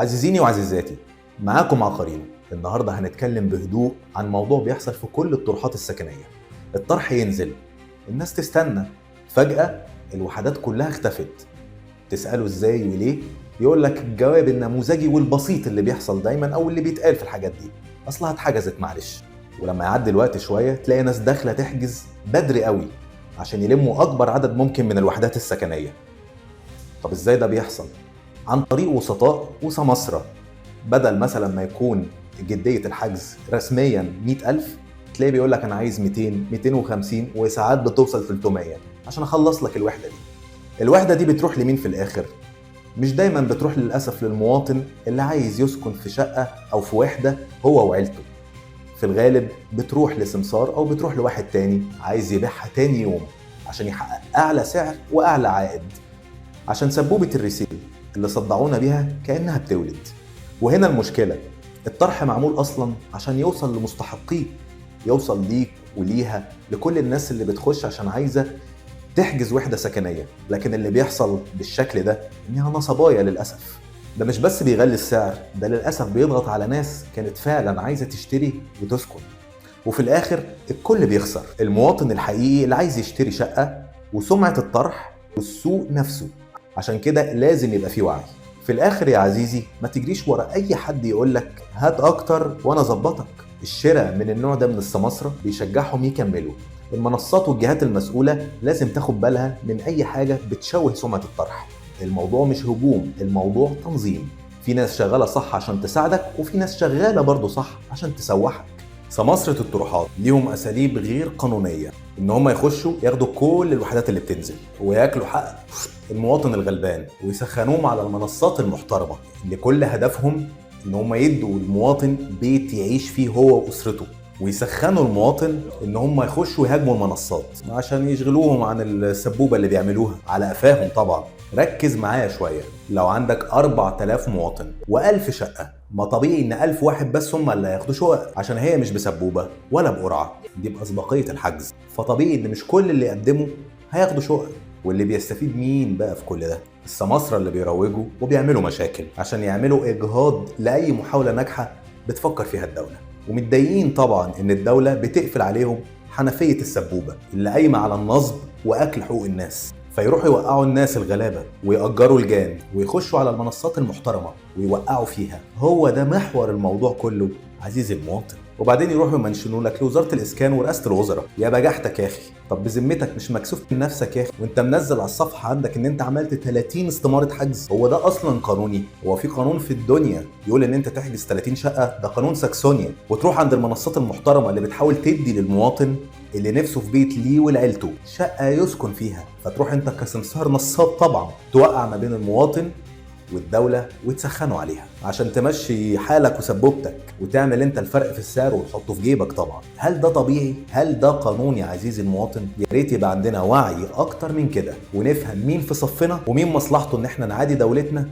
عزيزيني وعزيزاتي، معاكم عقارينو. النهارده هنتكلم بهدوء عن موضوع بيحصل في كل الطروحات السكنية. الطرح ينزل، الناس تستنى، فجأة الوحدات كلها اختفت. تسأله ازاي وليه؟ يقول لك الجواب النموذجي والبسيط اللي بيحصل دايما او اللي بيتقال في الحاجات دي: اصلها اتحجزت معلش. ولما يعدي الوقت شوية تلاقي ناس داخله تحجز بدري قوي عشان يلموا اكبر عدد ممكن من الوحدات السكنية. طب ازاي ده بيحصل؟ عن طريق وسطاء وسماسرة. بدل مثلا ما يكون جدية الحجز رسميا 100,000، تلاقيه بيقول لك انا عايز 200، 250، وساعات بتوصل 300 عشان اخلص لك الوحدة دي. الوحدة دي بتروح لمين في الاخر؟ مش دايما بتروح للاسف للمواطن اللي عايز يسكن في شقة او في وحدة هو وعيلته. في الغالب بتروح لسمسار او بتروح لواحد تاني عايز يبيعها تاني يوم عشان يحقق اعلى سعر واعلى عائد، عشان سبوبة ال resale اللي صدعونا بيها كأنها بتولد. وهنا المشكلة، الطرح معمول أصلا عشان يوصل لمستحقيه، يوصل ليك وليها، لكل الناس اللي بتخش عشان عايزة تحجز وحدة سكنية. لكن اللي بيحصل بالشكل ده إنها نصبايا للأسف. ده مش بس بيغلي السعر، ده للأسف بيضغط على ناس كانت فعلا عايزة تشتري وتسكن. وفي الآخر الكل بيخسر، المواطن الحقيقي اللي عايز يشتري شقة، وسمعة الطرح، والسوق نفسه. عشان كده لازم يبقى في وعي. في الاخر يا عزيزي، ما تجريش ورا اي حد يقولك هات اكتر وانا اظبطك. الشراء من النوع ده من السماسرة بيشجعهم يكملوا. المنصات والجهات المسؤولة لازم تاخد بالها من اي حاجة بتشوه سمعة الطرح. الموضوع مش هجوم، الموضوع تنظيم. في ناس شغالة صح عشان تساعدك، وفي ناس شغالة برضه صح عشان تسوحك. سماسرة الطروحات ليهم اساليب غير قانونية ان هم يخشوا ياخدوا كل الوحدات اللي بتنزل وياكلوا حق المواطن الغلبان ويسخنوهم على المنصات المحترمة اللي كل هدفهم ان هم يدوا المواطن بيت يعيش فيه هو واسرته، ويسخنوا المواطن ان هم يخشوا يهاجموا المنصات عشان يشغلوهم عن السبوبه اللي بيعملوها على قفاهم. طبعا ركز معايا شوية، لو عندك 4000 مواطن و1000 شقه، ما طبيعي ان 1000 واحد بس هم اللي هياخدوا شقق، عشان هي مش بسبوبه ولا بقرعه، دي باسبقيه الحجز. فطبيعي ان مش كل اللي يقدموا هياخدوا شقق. واللي بيستفيد مين بقى في كل ده؟ السماسرة اللي بيروجوا وبيعملوا مشاكل عشان يعملوا اجهاض لاي محاولة ناجحة بتفكر فيها الدولة. ومتضايقين طبعا ان الدولة بتقفل عليهم حنفية السبوبه اللي قايمة على النصب واكل حقوق الناس، فيروحوا يوقعوا الناس الغلابة ويأجروا لجان ويخشوا على المنصات المحترمة ويوقعوا فيها. هو ده محور الموضوع كله عزيزي المواطن. وبعدين يروحوا يمنشنوا لك لوزارة الاسكان ورئاسه الوزراء. يا بجحتك يا اخي، طب بذمتك مش مكسوف من نفسك يا اخي وانت منزل على الصفحة عندك ان انت عملت 30 استماره حجز؟ هو ده اصلا قانوني؟ هو في قانون في الدنيا يقول ان انت تحجز 30 شقه؟ ده قانون ساكسونيا. وتروح عند المنصات المحترمة اللي بتحاول تدي للمواطن اللي نفسه في بيت ليه ولعيلته شقه يسكن فيها، فتروح انت كسمسار نصاب طبعا توقع ما بين المواطن والدولة وتسخنوا عليها عشان تمشي حالك وسبوبتك وتعمل انت الفرق في السعر وتحطه في جيبك طبعا. هل ده طبيعي؟ هل ده قانون يا عزيزي المواطن؟ يا ريت يبقى عندنا وعي اكتر من كده ونفهم مين في صفنا ومين مصلحته ان احنا نعادي دولتنا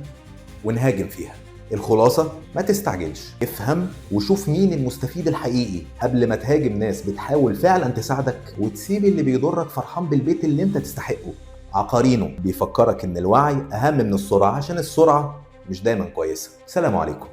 ونهاجم فيها. الخلاصة، ما تستعجلش، افهم وشوف مين المستفيد الحقيقي قبل ما تهاجم ناس بتحاول فعلا تساعدك، وتسيب اللي بيضرك فرحان بالبيت اللي انت تستحقه. عقارينو بيفكرك ان الوعي اهم من السرعة، عشان السرعة مش دايما كويسة. سلام عليكم.